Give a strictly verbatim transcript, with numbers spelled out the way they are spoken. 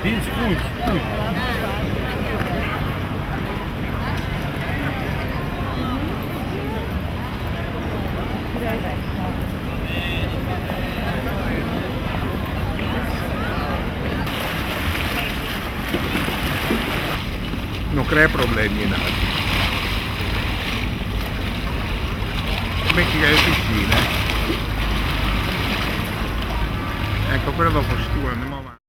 Scusa, scusa. No crea problemi, no. Come che xe vicino, eh. Eco, però dopo se tu andemo avanti.